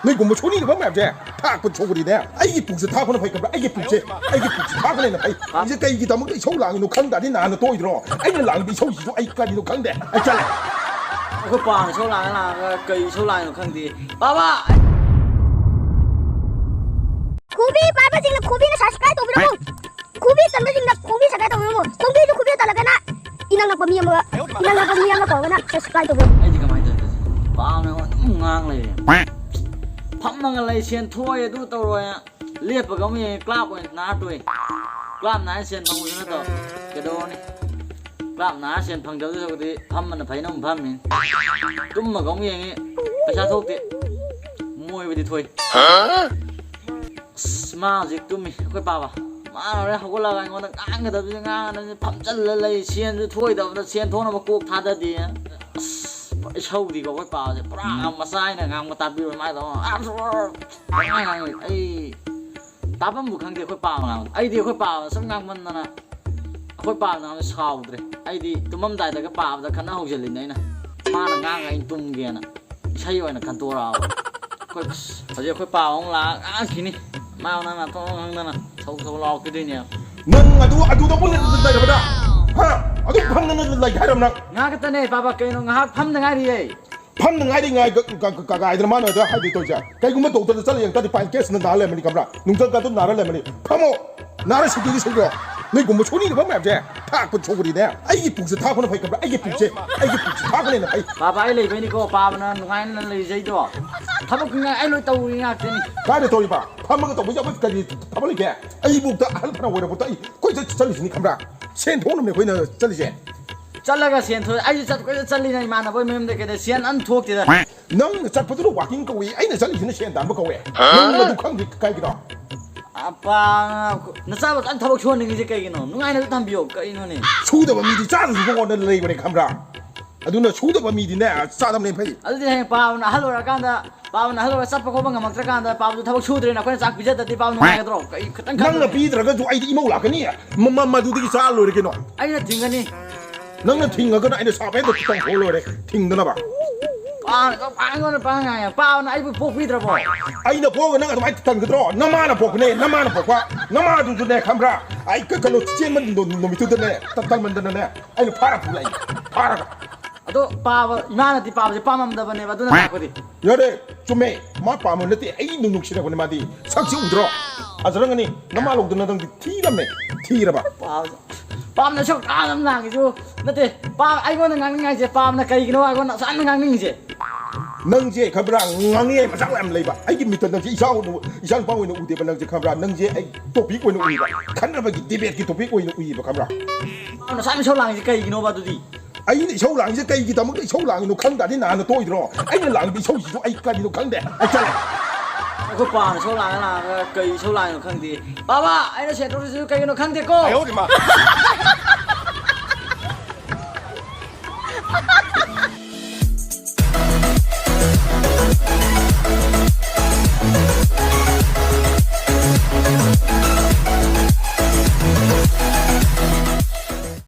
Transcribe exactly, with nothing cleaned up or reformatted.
ꯅꯣꯏꯒꯨꯝꯕ ꯁꯣꯛꯅꯤꯡꯗꯕ ꯃꯌꯥꯝꯁꯦ ꯊꯥꯛꯄ ꯁꯣꯛꯄꯗꯤꯅꯦ, ꯑꯩꯒꯤ ꯄꯨꯛꯁꯦ ꯊꯥꯛꯄꯅ ꯐꯩ ꯈꯪꯕ꯭ꯔꯥ? ꯑꯩꯒꯤ ꯄꯨꯛꯁꯦ, ꯑꯩꯒꯤ ꯄꯨꯛꯁꯦ ꯊꯥꯛꯄꯅ ꯍꯦꯟꯅ ꯐꯩ꯫ ꯍꯧꯖꯤꯛ ꯀꯩꯒꯤꯗꯃꯛꯇ ꯏꯁꯧ ꯂꯥꯡꯉꯤꯅꯣ ꯈꯪꯗ꯭ꯔꯗꯤ ꯅꯍꯥꯟꯅ ꯇꯣꯛꯏꯗ꯭ꯔꯣ? ꯑꯩꯅ ꯂꯥꯡꯕ ꯏꯁꯧꯁꯤꯁꯨ ꯑꯩ ꯀꯔꯤꯅꯣ ꯈꯪꯗꯦ꯫ ꯑꯩ ꯆꯠꯂꯦ꯫ ꯑꯩꯈꯣꯏ ꯄꯥꯝꯃꯤ ꯏꯁꯧ ꯂꯥꯡꯉ ꯂꯥꯡꯉꯒ ꯀꯩ ꯏꯁꯧ ꯂꯥꯡꯉꯤꯅꯣ ꯈꯪꯗꯦ꯫ ꯕꯥꯕꯥ! ꯈꯨꯕꯤ ꯄꯥꯏꯕꯁꯤꯡꯅ ꯈꯨꯕꯤꯅ subscribe ꯇꯧꯕꯤꯔꯝꯃꯨ꯫ ꯈꯨꯕꯤ ꯇꯟꯕꯁꯤꯡꯅ ꯈꯣꯡꯕꯤ subscribe ꯇꯧꯕꯤꯔꯝꯃꯨ꯫ ꯈꯣꯡꯕꯤꯁꯨ ꯈꯨꯕꯤ ꯇꯜꯂꯒꯅ ꯏꯅꯛ ꯅꯛꯄ ꯃꯤ ꯑꯃꯒ, ꯏꯅꯛ ꯅꯛꯄ ꯃꯤ ꯑꯃ ꯀꯧꯔꯒꯅ subscribe ꯇꯧꯕꯤꯔꯝꯃꯨ꯫ ꯑꯩꯗꯤ ꯀꯃꯥꯏꯅ ꯇꯧꯔꯤ? ꯄꯥꯝꯃꯦ ꯑꯗꯨꯝ ꯉꯥꯡ ꯂꯩꯔꯦ꯫ ꯐꯝꯃꯒ ꯂꯩ, ꯁꯦꯟ ꯊꯣꯛꯑꯦ, ꯑꯗꯨ ꯇꯧꯔꯣꯏ꯫ ꯂꯦꯞꯄꯒ ꯑꯃꯨꯛ ꯌꯦꯡꯉꯦ, club ꯑꯣꯏꯅ ꯅꯥꯔ ꯇꯣꯛꯑꯦ꯫ Club ꯅꯥꯔ ꯁꯦꯟ ꯐꯪꯕꯁꯨ ꯅꯠꯇꯕ꯫ ꯀꯩꯗꯧꯔꯨꯅꯤ? Club ꯅꯥꯔ ꯁꯦꯟ ꯐꯪꯗꯕꯗꯨ ꯁꯔꯨꯛꯇꯤ ꯐꯝꯕꯅ ꯐꯩꯅ ꯑꯃꯨꯛ ꯐꯝꯃꯤ꯫ ꯇꯨꯝꯃꯒ ꯑꯃꯨꯛ ꯌꯦꯡꯉꯤ, ꯄꯩꯁꯥ ꯊꯣꯛꯇꯦ꯫ ꯃꯣꯏꯕꯨꯗꯤ ꯊꯣꯛꯏ꯫ ꯑꯁ, ꯃꯥ ꯍꯧꯖꯤꯛ ꯇꯨꯝꯃꯤ, ꯑꯩꯈꯣꯏ ꯄꯥꯕ꯫ ꯃꯥ ꯍꯣꯔꯦꯟ ꯍꯧꯒꯠꯂꯒ ꯑꯩꯉꯣꯟꯗ ꯉꯥꯡꯒꯗꯕꯁꯦ ꯉꯥꯡꯉꯗꯕꯁꯦ, ꯐꯝꯖꯜꯂ ꯂꯩ, ꯁꯦꯟꯁꯨ ꯊꯣꯛꯑꯣꯏꯗꯕꯗ ꯁꯦꯟ ꯊꯣꯛꯅꯕ ꯀꯣꯛ ꯊꯥꯗꯗꯦ꯫ ꯑꯁ, ꯏꯁꯧꯗꯤꯀꯣ ꯑꯩꯈꯣꯏ ꯄꯥꯕꯁꯦ ꯄꯨꯔꯥ ꯃꯆꯥ ꯑꯩꯅ ꯉꯥꯡꯕ ꯇꯥꯕꯤꯔꯣꯏ, ꯃꯥꯏꯗꯣ꯫ ꯑꯁ, ꯄꯪꯉꯥꯡ ꯉꯥꯡꯉꯤ꯫ ꯑꯩ ꯇꯥꯐꯝꯕꯨ ꯈꯪꯗꯦ ꯑꯩꯈꯣꯏ ꯄꯥꯕ ꯉꯥꯡꯕꯗꯣ꯫ ꯑꯩꯗꯤ ꯑꯩꯈꯣꯏ ꯄꯥꯕ ꯁꯨꯝ ꯉꯥꯡꯃꯟꯗꯅ ꯑꯩꯈꯣꯏ ꯄꯥꯕ ꯉꯥꯡꯕꯗꯣ ꯁꯥꯎꯗ꯭ꯔꯦ꯫ ꯑꯩꯗꯤ ꯇꯨꯝꯃꯝꯗꯥꯏꯗꯒ ꯄꯥꯕꯗ ꯈꯠꯅ ꯍꯧꯖꯤꯜꯂꯤꯅꯦ ꯑꯩꯅ꯫ ꯃꯥꯅ ꯉꯥꯡꯉ ꯑꯩꯅ ꯇꯨꯝꯒꯦꯅ꯫ ꯏꯁꯩ ꯑꯣꯏꯅ ꯈꯟꯇꯣꯔꯛꯑꯕ꯫ ꯑꯩꯈꯣꯏ ꯑꯁ, ꯍꯧꯖꯤꯛ ꯑꯩꯈꯣꯏ ꯄꯥꯕ ꯑꯃꯨꯛ ꯂꯥꯛꯑ ꯉꯥꯡꯈꯤꯅꯤ꯫ ꯃꯥ ꯅꯪ ꯅꯥꯊꯣꯡ ꯈꯪꯗꯅ ꯊꯧ ꯊꯧ ꯂꯥꯎꯔꯛꯈꯤꯗꯣꯏꯅꯦꯕ꯫ ꯅꯪ ꯑꯗꯨ, ꯑꯗꯨꯗꯕꯨ ꯂꯩꯔꯕꯗ? ꯍꯥ? ꯑꯗꯨ ꯐꯪꯗꯅ ꯂꯩ ꯍꯥꯏꯔꯕ ꯅꯪ? ꯉꯥꯏꯍꯥꯛ ꯈꯛꯇꯅꯦ ꯄꯥꯕ, ꯀꯩꯅꯣ, ꯉꯥꯏꯍꯥꯛ ꯐꯝꯗ ꯉꯥꯏꯔꯤꯌꯦ꯫ ꯐꯝꯗ ꯉꯥꯏꯔꯤ ꯉꯥꯏ ꯀ-, ꯀ-, ꯀ-, ꯀ-, ꯀꯥꯏꯗꯅ ꯃꯥꯅ ꯑꯗ ꯍꯥꯏꯗꯣꯏ ꯇꯧꯔꯤꯁꯦ? ꯀꯩꯒꯨꯝꯕ ꯗꯣꯛꯇꯔꯗ ꯆꯠꯂ ꯌꯦꯡ ꯇꯥꯔꯗꯤ ꯄꯥꯏꯟ ꯀꯦꯁꯅ ꯅꯥꯔ ꯂꯩꯔꯝꯃꯅꯤ ꯈꯪꯕ꯭ꯔꯥ? ꯅꯨꯡꯖꯪ ꯀꯥꯗꯨ ꯅꯥꯔ ꯂꯩꯔꯝꯃꯅꯤ꯫ ꯐꯝꯃꯣ! ꯅꯥꯔ ꯁꯤꯗꯣꯏꯅꯤ ꯁꯤꯗꯣ꯫ ꯅꯣꯏꯒꯨꯝꯕ ꯁꯣꯛꯅꯤꯡꯗꯕ ꯃꯌꯥꯝꯁꯦ ꯊꯥꯛꯄ ꯁꯣꯛꯄꯗꯤꯅꯦ, ꯑꯩꯒꯤ ꯄꯨꯛꯁꯦ ꯊꯥꯛꯄꯅ ꯐꯩ ꯈꯪꯕ꯭ꯔꯥ? ꯑꯩꯒꯤ ꯄꯨꯛꯁꯦ, ꯑꯩꯒꯤ ꯄꯨꯛꯁꯦ ꯊꯥꯛꯄꯅ ꯍꯦꯟꯅ ꯐꯩ꯫ ꯄꯥꯕ ꯑꯩ ꯂꯩꯕꯩꯅꯤꯀꯣ ꯄꯥꯕꯅ ꯅꯨꯡꯉꯥꯏꯅ ꯂꯩꯖꯩꯗꯣ꯫ ꯊꯕꯛ ꯉꯥꯏ ꯑꯩ ꯂꯣꯏ ꯇꯧꯔꯤ ꯉꯥꯛꯇꯅꯤ꯫ ꯀꯥꯏꯗ ꯇꯧꯔꯤꯕ? ꯐꯝꯃꯒ ꯇꯧꯕ ꯌꯥꯕ ꯀꯔꯤ ꯊꯕꯛ ꯂꯩꯒꯦ? ꯑꯩꯕꯨꯛꯇ ꯑꯍꯜ ꯐꯅ ꯑꯣꯏꯔꯕꯨꯛꯇ ꯑꯩ ꯀꯣꯏꯆꯠ ꯆꯠꯂꯤꯁꯤꯅꯤ ꯈꯪꯕ꯭ꯔꯥ? ꯁꯦꯟ ꯊꯣꯛꯅꯕꯅꯦ ꯑꯩꯈꯣꯏꯅ ꯆꯠꯂꯤꯁꯦ꯫ ꯆꯠꯂꯒ ꯁꯦꯟ ꯊꯣꯛ-, ꯑꯩꯁꯨ ꯆꯠ-, ꯀꯣꯏꯆꯠ ꯆꯠꯂꯤꯅ ꯏꯃꯥꯟꯅꯕ ꯃꯌꯨꯝꯗ ꯀꯩꯗ ꯁꯦꯟ ꯑꯝ ꯊꯣꯛꯇꯦꯗ꯫ ꯅꯪꯅ ꯆꯠꯄꯗꯨꯅ walking ꯀꯧꯏ, ꯑꯩꯅ ꯆꯠꯂꯤꯁꯤꯅ ꯁꯦꯟ ꯇꯥꯟꯕ ꯀꯧꯏ꯫ ꯅꯪ ꯑꯗꯨ ꯈꯪꯗ꯭ꯔꯤ ꯀꯥꯏꯒꯤꯅꯣ? ꯑꯄꯥ, ꯅꯆꯥꯕ ꯆꯥꯅ ꯊꯕꯛ ꯁꯨꯍꯟꯅꯤꯡꯉꯤꯁꯦ ꯀꯩꯒꯤꯅꯣ? ꯅꯨꯡꯉꯥꯏꯅ ꯊꯝꯕꯤꯌꯣ, ꯀꯩꯅꯣꯅꯦ? ꯁꯨꯗꯕ ꯃꯤꯗꯤ ꯆꯥꯗ꯭ꯔꯁꯨ ꯃꯉꯣꯟꯗ ꯂꯩꯕꯅꯦ ꯈꯪꯕ꯭ꯔꯥ? ꯑꯗꯨꯅ ꯁꯨꯗꯕ ꯃꯤꯗꯤꯅꯦ, ꯆꯥꯗꯕꯅꯦ ꯐꯩ꯫ ꯑꯗꯨꯗꯤ ꯍꯌꯦꯡ ꯄꯥꯕꯅ ꯑꯍꯜ ꯑꯣꯏꯔꯀꯥꯟꯗ, ꯄꯥꯕꯅ ꯑꯍꯜ ꯑꯣꯏꯔ ꯆꯠꯄ ꯈꯣꯠꯄ ꯉꯝꯃꯛꯇ꯭ꯔꯀꯥꯟꯗ ꯄꯥꯕꯁꯨ ꯊꯕꯛ ꯁꯨꯗ꯭ꯔꯦꯅ ꯑꯩꯈꯣꯏꯅ ꯆꯥꯛ ꯄꯤꯖꯗꯗꯤ ꯄꯥꯕ ꯅꯨꯡꯉꯥꯏꯒꯗ꯭ꯔꯣ? ꯀꯩ ꯈꯤꯇꯪ ꯅꯪꯅ ꯈꯟꯗ꯭ꯔꯗꯤ? ꯄꯤꯗ꯭ꯔꯒꯁꯨ ꯑꯩꯗꯤ ꯏꯃꯧ ꯂꯥꯛꯀꯅꯤ꯫ ꯃ-, ꯃ-, ꯃꯗꯨꯗꯒꯤ ꯆꯥ ꯂꯣꯏꯔꯦ ꯀꯩꯅꯣ꯫ ꯑꯩꯅ ꯊꯤꯡꯒꯅꯤ꯫ ꯅꯪꯅ ꯊꯤꯡꯉꯒꯅ ꯑꯩꯅ ꯁꯥꯕ ꯍꯦꯛꯇ ꯇꯧꯊꯣꯛꯑ ꯂꯣꯏꯔꯦ, ꯊꯤꯡꯗꯅꯕ꯫ ꯄꯥꯕꯅ ꯄꯥ-, ꯑꯩꯉꯣꯟꯗ ꯄꯥꯉꯥꯡ ꯉꯥꯡꯉꯦ꯫ ꯄꯥꯕꯅ ꯑꯩꯕꯨ ꯄꯣꯛꯄꯤꯗ꯭ꯔꯕꯣ? ꯑꯩꯅ ꯄꯣꯛꯑꯒ ꯅꯪ ꯑꯗꯨꯃꯥꯏꯅ ꯇꯟꯒꯗ꯭ꯔꯣ? ꯅꯃꯥꯅ ꯄꯣꯛꯄꯅꯦ, ꯅꯃꯥꯅ ꯄꯣꯛꯄ꯫ ꯅꯃꯥꯗꯨꯁꯨꯅꯦ, ꯈꯪꯕ꯭ꯔꯥ? ꯑꯩ ꯀ-, ꯀꯩꯅꯣ, ꯆꯦꯟꯕ ꯅꯨ-, ꯅꯨꯃꯤꯠꯇꯨꯗꯅꯦ, ꯇ-, ꯇꯟꯃꯟꯗꯅꯅꯦ, ꯑꯩꯅ ꯐꯥꯔ ꯄꯨꯔꯛꯏꯅꯦ, ꯐꯥꯔꯒ꯫ ꯑꯗꯣ ꯄꯥꯕ, ꯏꯃꯥꯅꯗꯤ ꯄꯥꯕꯁꯦ ꯄꯥꯝꯃꯝꯗꯕꯅꯦꯕ, ꯑꯗꯨꯅ ꯇꯥꯛꯄꯗꯤ꯫ ꯌꯥꯔꯦ, ꯆꯨꯝꯃꯦ꯫ ꯃꯥ ꯄꯥꯝꯕ ꯅꯠꯇꯦ, ꯑꯩ ꯅꯨꯡ ꯅꯨꯡꯁꯤꯔꯛꯄꯅꯦ ꯃꯥꯗꯤ꯫ ꯁꯛꯁꯤ ꯎꯗ꯭ꯔꯣ? ꯐꯖꯔꯝꯒꯅꯤ꯫ ꯅꯃꯥ ꯂꯧꯗꯅ ꯅꯪꯗꯤ ꯊꯤꯔꯝꯃꯦ꯫ ꯊꯤꯔꯕ? ꯄꯥꯕ, ꯄꯥꯕꯅ ꯑꯁꯨꯛ ꯌꯥꯝ ꯂꯥꯡꯉꯤꯁꯨ ꯅꯠꯇꯦ꯫ ꯄꯥꯕ, ꯑꯩꯉꯣꯟꯗ ꯉꯥꯡꯅꯤꯡꯉꯥꯏꯁꯦ ꯄꯥꯕꯅ ꯀꯩꯒꯤꯅꯣ? ꯑꯩꯉꯣꯟꯗ ꯑꯁꯨꯛ ꯌꯥꯝꯅ ꯉꯥꯡꯅꯤꯡꯉꯤꯁꯦ꯫ ꯅꯪꯁꯦ, ꯈꯪꯕ꯭ꯔꯥ, ꯉꯥꯡꯅꯤꯡꯉꯥꯏ ꯃꯆꯥꯛ ꯌꯥꯝ ꯂꯩꯕ꯫ ꯑꯩꯒꯤ ꯃꯤꯠꯇ ꯅꯪꯁꯦ ꯏꯆꯥ ꯑꯣꯏꯅ ꯎ-, ꯏꯆꯥ ꯅꯨꯄꯥ ꯑꯣꯏꯅ ꯎꯗꯦꯕ ꯅꯪꯁꯦ, ꯈꯪꯕ꯭ꯔꯥ? ꯅꯪꯁꯦ ꯑꯩ ꯇꯣꯄꯤꯛ ꯑꯣꯏꯅ ꯎꯏꯕ, ꯈꯠꯅꯕꯒꯤ ꯗꯤꯕꯦꯠꯀꯤ ꯇꯣꯄꯤꯛ ꯑꯣꯏꯅ ꯎꯏꯕ, ꯈꯪꯕ꯭ꯔꯥ? ꯄꯥꯕꯅ ꯑꯁꯨꯛ ꯌꯥꯝ ꯏꯁꯧ ꯂꯥꯡꯉꯤꯁꯦ ꯀꯩꯒꯤꯅꯣꯕ ꯑꯗꯨꯗꯤ? ꯑꯩꯅ ꯏꯁꯧ ꯂꯥꯡꯉꯤꯁꯦ ꯀꯩꯒꯤꯗꯃꯛꯇ ꯏꯁꯧ ꯂꯥꯡꯉꯤꯅꯣ ꯈꯪꯗ꯭ꯔꯗꯤ ꯅꯍꯥꯟꯅ ꯇꯣꯛꯏꯗ꯭ꯔꯣ? ꯑꯩꯅ ꯂꯥꯡꯉꯤꯕ ꯏꯁꯧꯁꯤꯁꯨ ꯑꯩ ꯀꯔꯤꯅꯣ ꯈꯪꯗꯦ꯫ ꯑꯩ ꯆꯠꯂꯦ꯫ ꯑꯩꯈꯣꯏ ꯄꯥꯕꯅ ꯏꯁꯧ ꯂꯥꯡꯉ ꯂꯥꯡꯉꯒ ꯀꯩ ꯏꯁꯧ ꯂꯥꯡꯉꯤꯅꯣ ꯈꯪꯗꯦ꯫ ꯄꯥꯕ, ꯑꯩꯅ ꯁꯦꯟ ꯊꯣꯛꯇ꯭ꯔꯤꯁꯤꯁꯨ ꯀꯩꯒꯤꯅꯣ ꯈꯪꯗꯦꯀꯣ꯫